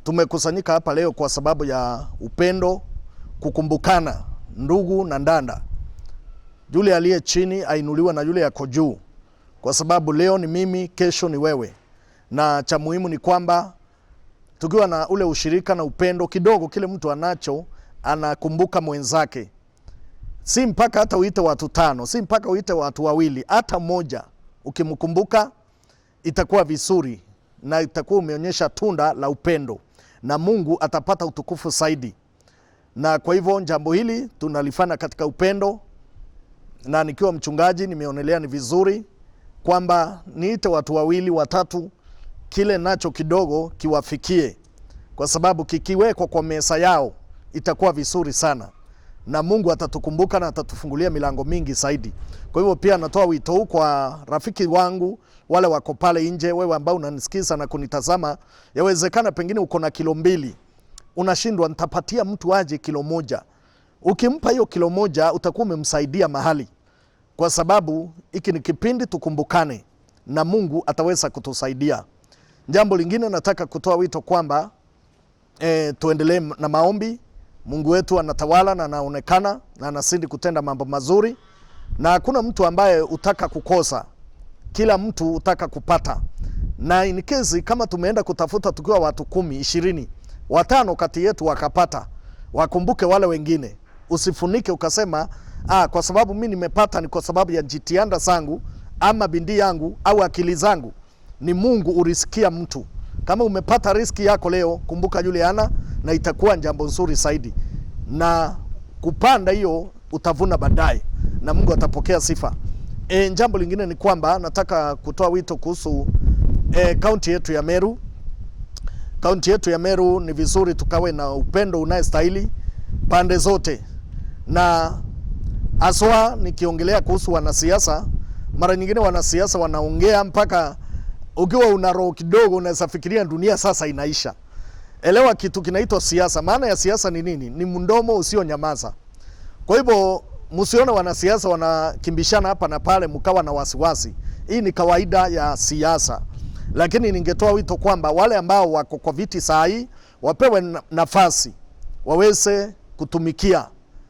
Tumekusanyika hapa leo kwa sababu ya upendo, kukumbukana ndugu na ndanda. Yule aliye chini ainuliwa na yule yako juu, kwa sababu leo ni mimi, kesho ni wewe. Na cha muhimu ni kwamba tukiwa na ule ushirika na upendo kidogo, kile mtu anacho anakumbuka mwenzake. Si mpaka hata uite watu tano, si mpaka uite watu wawili, hata mmoja ukimkumbuka itakuwa vizuri na itakuwa umeonyesha tunda la upendo na Mungu atapata utukufu zaidi. Na kwa hivyo jambo hili tunalifanya katika upendo, na nikiwa mchungaji nimeonelea ni vizuri kwamba niite watu wawili watatu, kile nacho kidogo kiwafikie, kwa sababu kikiwekwa kwa meza yao itakuwa vizuri sana, na Mungu atatukumbuka na atatufungulia milango mingi zaidi. Kwa hivyo pia natoa wito huu kwa rafiki wangu wale wako pale nje, wewe ambao unanisikiza na kunitazama, yawezekana pengine uko na kilo 2 unashindwa, nitapatia mtu aje kilo 1. Ukimpa hiyo kilo 1 utakuwa umemsaidia mahali, kwa sababu hiki ni kipindi tukumbukane na Mungu ataweza kutusaidia. Jambo lingine nataka kutoa wito kwamba tuendelee na maombi. Mungu wetu anatawala na anaonekana na anazidi kutenda mambo mazuri, na hakuna mtu ambaye utaka kukosa, kila mtu utaka kupata. Na in case kama tumeenda kutafuta tukiwa watu 10, 20, 5 kati yetu wakapata, wakumbuke wale wengine. Usifunike ukasema kwa sababu mimi nimepata ni kwa sababu ya jitihada zangu ama bidii yangu au akili zangu. Ni Mungu urisikia mtu. Kama umepata riski yako leo, kumbuka yule ana, na itakuwa jambo nzuri zaidi. Na kupanda hiyo utavuna baadaye na Mungu atapokea sifa. Jambo lingine ni kwamba nataka kutoa wito kuhusu kaunti yetu ya Meru. Kaunti yetu ya Meru ni vizuri tukawe na upendo unayestahili pande zote. Na haswa nikiongelea kuhusu wanasiasa, mara nyingine wanasiasa wanaongea mpaka ukiwa una roho kidogo unaweza fikiria dunia sasa inaisha. Elewa kitu kinaitwa siasa. Maana ya siasa ni nini? Ni mdomo usionyamaza. Kwa hivyo msione wanasiasa wanakimbishana hapa na pale mkawa na wasiwasi. Hii ni kawaida ya siasa. Lakini ningetoa wito kwamba wale ambao wako kwa viti saa hii wapewe nafasi waweze kutumikia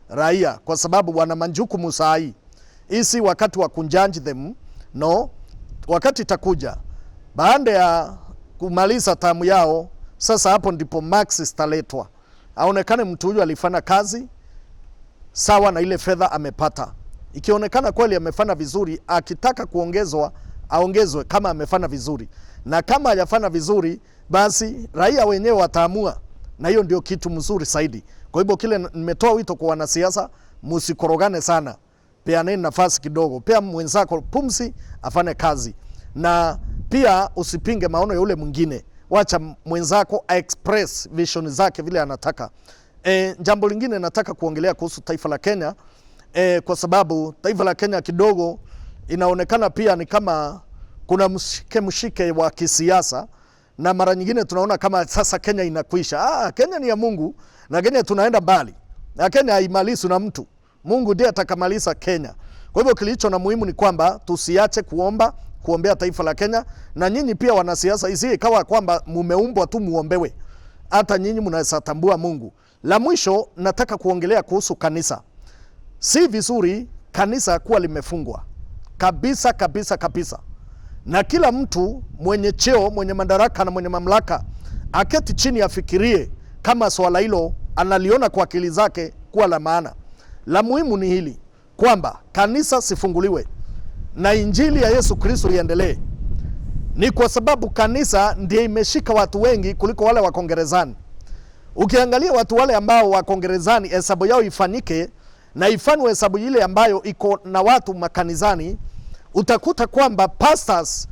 raia, kwa sababu wana majukumu saa hii. Hii si wakati wa kunjudge them, no. Wakati itakuja baada ya kumaliza tamu yao, sasa hapo ndipo max italetwa, aonekane mtu huyu alifanya kazi sawa na ile fedha amepata. Ikionekana kweli amefanya vizuri, akitaka kuongezwa aongezwe kama amefanya vizuri, na kama hajafanya vizuri basi raia wenyewe wataamua, na hiyo ndio kitu mzuri zaidi. Kwa hivyo kile nimetoa wito kwa wanasiasa, msikorogane sana, peaneni nafasi kidogo, pea mwenzako pumzi afanye kazi, na pia usipinge maono ya ule mwingine, wacha mwenzako express vision zake vile anataka. Jambo lingine nataka kuongelea kuhusu taifa la Kenya, kwa sababu taifa la Kenya kidogo inaonekana pia ni kama kuna mshike wa kisiasa, na mara nyingine tunaona kama sasa Kenya inakwisha. Kenya ni ya Mungu na Kenya tunaenda mbali, na Kenya haimalizwi na mtu. Mungu ndiye atakamaliza Kenya. Kwa hivyo kilicho na muhimu ni kwamba tusiache kuomba, kuombea taifa la Kenya. Na nyinyi pia wanasiasa, isiwe ikawa kwamba mumeumbwa tu muombewe. Hata nyinyi mnaweza tambua Mungu. La mwisho nataka kuongelea kuhusu kanisa. Si vizuri kanisa kuwa limefungwa kabisa kabisa kabisa. Na kila mtu mwenye cheo, mwenye madaraka na mwenye mamlaka aketi chini afikirie kama swala hilo analiona kwa akili zake kuwa la maana. La muhimu ni hili kwamba kanisa sifunguliwe na injili ya Yesu Kristo iendelee. Ni kwa sababu kanisa ndiye imeshika watu wengi kuliko wale wa Kongerezani. Ukiangalia watu wale ambao wa Kongerezani hesabu yao ifanyike na ifanywe hesabu ile ambayo iko na watu makanisani, utakuta kwamba pastors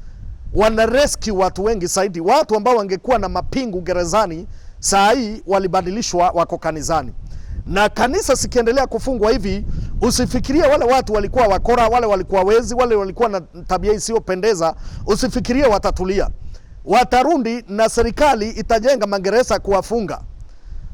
wana rescue watu wengi zaidi. Watu ambao wangekuwa na mapingu gerezani saa hii walibadilishwa wako kanisani. Na kanisa sikiendelea kufungwa hivi, usifikirie wale watu walikuwa wakora, wale walikuwa wezi, wale walikuwa na tabia isiyopendeza, usifikirie watatulia. Watarundi na serikali itajenga magereza kuwafunga.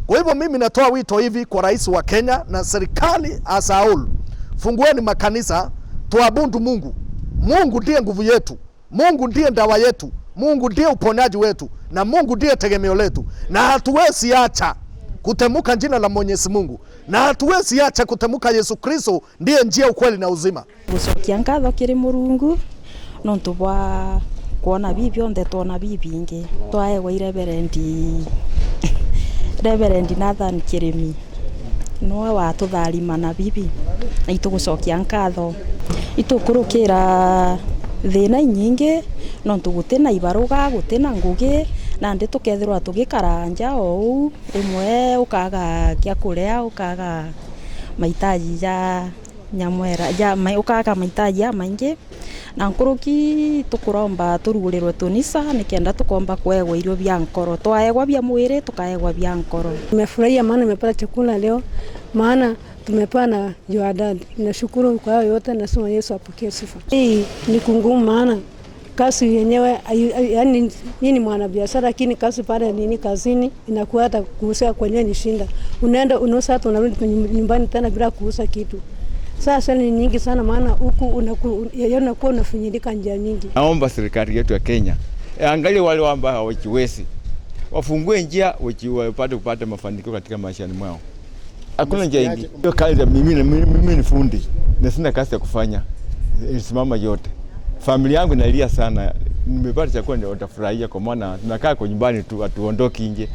Kwa hivyo mimi natoa wito hivi kwa rais wa Kenya na serikali asaul, fungueni makanisa, tuabudu Mungu. Mungu ndiye nguvu yetu, Mungu ndiye dawa yetu, Mungu ndiye uponyaji wetu, Na Mungu ndiye tegemeo letu, na hatuwezi acha kutemuka jina la Mwenyezi Mungu, na hatuwezi acha kutemuka Yesu Kristo ndiye njia, ukweli na uzima. Gucokia nkatho kiri Murungu nontu bwa kuona bii bionthe twona bii bingi twaegwa i Reverend Nathan Kirimi nowe watutharima na bibi na itugucokia nkatho itukurukira thina inyingi nontu gutina ibaruga gutina ngugi na ndi tukethirwa tugikara nja o uu rimwe ukaga kia kuria, ukaga mahitaji ya nyamwera ya ukaga mahitaji ya maingi na nkuruki tukuromba turugurirwe tunisa nikenda tukomba kuegwa irio bia nkoro, twaegwa bia mwiri tukaegwa bia nkoro. Nimefurahia maana nimepata chakula leo, maana tumepewa na Joadad. Nashukuru kwa hayo yote, nasema Yesu apokee sifa. Hii ni kungumu maana kazi yenyewe, yaani ni mwanabiashara lakini kazi pale nini kazini inakuwa hata kuuza kwenyewe ni shinda. Unaenda unauza hata unarudi nyumbani tena bila kuuza kitu. Sasa ni nyingi sana maana huku unakuwa unafinyilika njia nyingi. Naomba serikali yetu ya Kenya angalie wale ambao hawajiwezi, wafungue njia wapate kupata mafanikio katika maisha mwao. Hakuna njia nyingi. Hiyo kazi mimi ni fundi na sina kazi ya kufanya, simama yote. Familia yangu inalia sana. Nimepata chakula ndio watafurahia, kwa maana tunakaa kwa nyumbani tu, hatuondoki nje.